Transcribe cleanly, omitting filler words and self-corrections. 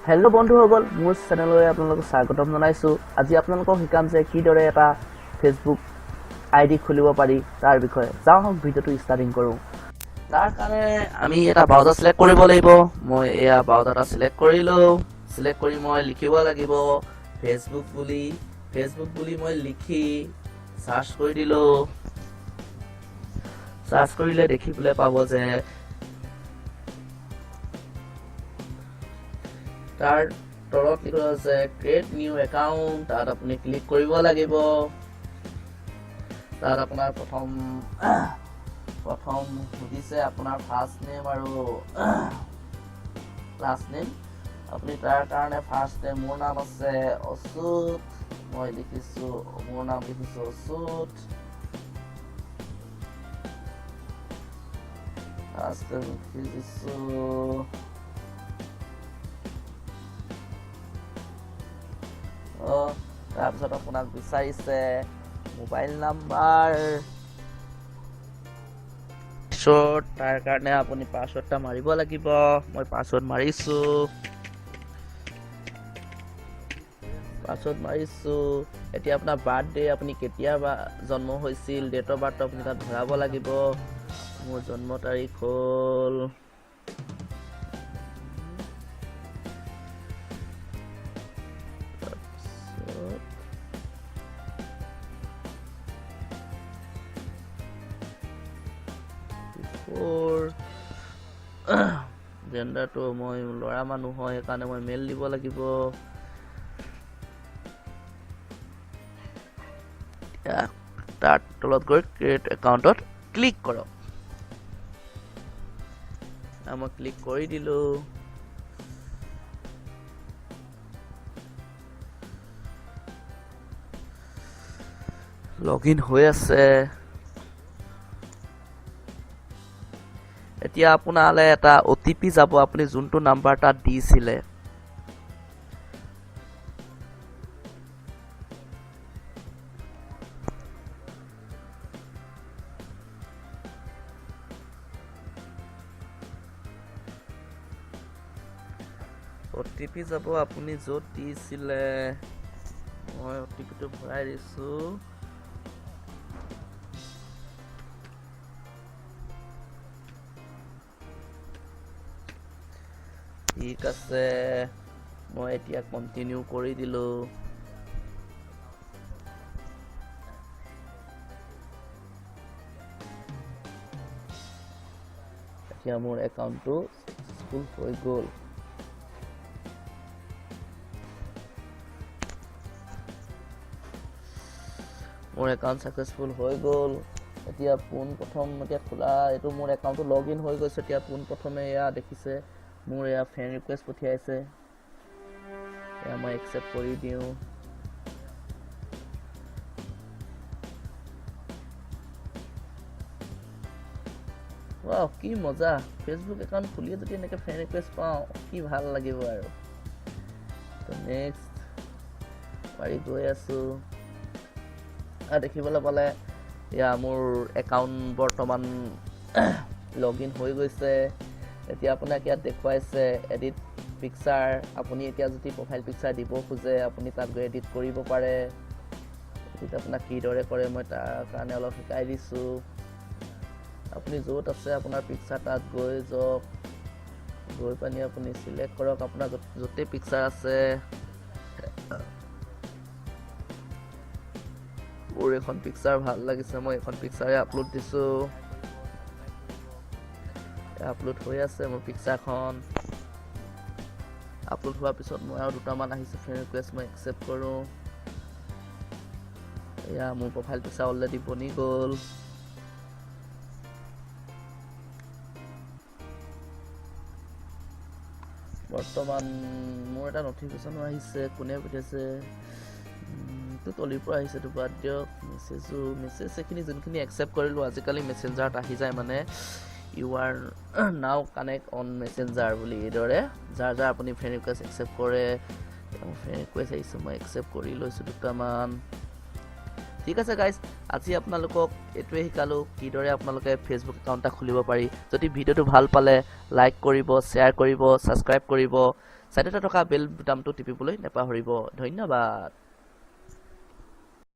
Hello' বন্ধুসকল, মোৰ চেনেললৈ আপোনালোকক স্বাগতম জনাইছোঁ। আজি আপোনালোকক শিকাম যে কিদৰে এটা ফেচবুক আই ডি খুলিব পাৰি তাৰ বিষয়ে। যাওঁ আহক, ভিডিঅ'টো ষ্টাৰ্টিং কৰোঁ। তাৰ কাৰণে আমি এটা ব্ৰাউজাৰ চিলেক্ট কৰিব লাগিব। মই এয়া ব্ৰাউজাৰ এটা চিলেক্ট কৰিলোঁ। চিলেক্ট কৰি মই লিখিব লাগিব ফেচবুক বুলি। ফেচবুক বুলি মই লিখি চাৰ্চ কৰি দিলোঁ। চাৰ্চ কৰিলে দেখিবলৈ পাব যে তাৰ তলত লিখা আছে ক্ৰিয়েট নিউ একাউণ্ট। তাত আপুনি ক্লিক কৰিব লাগিব। তাত আপোনাৰ প্ৰথম প্ৰথম সুধিছে আপোনাৰ ফাৰ্ষ্ট নেম আৰু লাষ্ট নেম। আপুনি তাৰ কাৰণে ফাৰ্ষ্ট নেম, মোৰ নাম আছে অচ্যুত, মই লিখিছোঁ, মোৰ নাম লিখিছোঁ অচ্যুত। ফাৰ্ষ্ট নেম লিখি দিছোঁ। তাৰপিছত আপোনাক বিচাৰিছে মোবাইল নাম্বাৰ, পাছৱৰ্ড। তাৰ কাৰণে আপুনি পাছৱৰ্ড এটা মাৰিব লাগিব। মই পাছৱৰ্ড মাৰিছোঁ, পাছৱৰ্ড মাৰিছোঁ। এতিয়া আপোনাৰ বাৰ্থডে, আপুনি কেতিয়া বা জন্ম হৈছিল, ডেট অফ বাৰ্থটো আপুনি তাত ভৰাব লাগিব। মোৰ জন্ম তাৰিখ হ'ল তাৰপিছত 4। জেণ্ডাৰটো মই ল'ৰা মানুহ হয়, সেইকাৰণে মই মেল দিব লাগিব। এতিয়া তাৰ তলত গৈ ক্ৰিয়েট একাউণ্টত ক্লিক কৰক। মই ক্লিক কৰি দিলোঁ। লগ ইন হৈ আছে। এতিয়া আপোনালৈ এটা অ' টি পি যাব, আপুনি যোনটো নাম্বাৰ তাত দিছিলে। অ' টি পি যাব আপুনি য'ত দিছিলে। মই অ' টি পিটো ভৰাই দিছোঁ। ঠিক আছে, মই এতিয়া কণ্টিনিউ কৰি দিলোঁ। এতিয়া মোৰ একাউণ্টটো ছাকচেছফুল হৈ গ'ল। মোৰ একাউণ্ট ছাকচেছফুল হৈ গ'ল। এতিয়া পোনপ্ৰথম এতিয়া খোলা এইটো মোৰ একাউণ্টটো লগ ইন হৈ গৈছে। এতিয়া পোনপ্ৰথমে এয়া দেখিছে, মোৰ এয়া ফ্ৰেণ্ড ৰিকুৱেষ্ট পঠিয়াইছে। এয়া মই একচেপ্ট কৰি দিওঁ। ৱাহ, কি মজা! ফেচবুক একাউণ্ট খুলিয়ে যদি এনেকৈ ফ্ৰেণ্ড ৰিকুৱেষ্ট পাওঁ, কি ভাল লাগিব আৰু। তো নেক্সট পাৰি গৈ আছোঁ। আৰু দেখিবলৈ পালে এয়া মোৰ একাউণ্ট বৰ্তমান লগ ইন হৈ গৈছে। এতিয়া আপোনাক ইয়াত দেখুৱাইছে এডিট পিকচাৰ। আপুনি এতিয়া যদি প্ৰফাইল পিকচাৰ দিব খোজে, আপুনি তাত গৈ এডিট কৰিব পাৰে। এডিট আপোনাক কিদৰে কৰে, মই তাৰ কাৰণে অলপ শিকাই দিছোঁ। আপুনি য'ত আছে আপোনাৰ পিকচাৰ, তাত গৈ যাওক। গৈ পানি আপুনি চিলেক্ট কৰক আপোনাৰ য'ত য'তেই পিকচাৰ আছে। মোৰ এইখন পিকচাৰ ভাল লাগিছে, মই এইখন পিকচাৰে আপলোড দিছোঁ। আপলোড হৈ আছে মোৰ পিকচাৰখন। আপলোড হোৱাৰ পিছত মই আৰু দুটামান আহিছে ফ্ৰেণ্ড ৰিকুৱেষ্ট, মই একচেপ্ট কৰোঁ। এয়া মোৰ প্ৰফাইল পিকচাৰ অলৰেডি বনি গ'ল। বৰ্তমান মোৰ এটা নটিফিকেশ্যনো আহিছে। কোনে পঠিয়াইছে? এইটো তলিৰ পৰা আহিছে, এইটো বাদ দিয়ক। মেছেজো, মেছেজ এইখিনি যোনখিনি একচেপ্ট কৰিলোঁ, আজিকালি মেছেঞ্জাৰত আহি যায়, মানে "You are now connect on Messenger" বুলি। এইদৰে যাৰ যাৰ আপুনি ফ্ৰেণ্ড ৰিকুৱেষ্ট একচেপ্ট কৰে। মোৰ ফ্ৰেণ্ড ৰিকুৱেষ্ট আহিছে, মই একচেপ্ট কৰি লৈছোঁ দুটামান। ঠিক আছে গাইজ, আজি আপোনালোকক এইটোৱে শিকালোঁ কিদৰে আপোনালোকে ফেচবুক একাউণ্ট এটা খুলিব পাৰি। যদি ভিডিঅ'টো ভাল পালে লাইক কৰিব, শ্বেয়াৰ কৰিব, ছাবস্ক্ৰাইব কৰিব, ছাইডতে থকা বেল বুটামটো টিপিবলৈ নাপাহৰিব। ধন্যবাদ।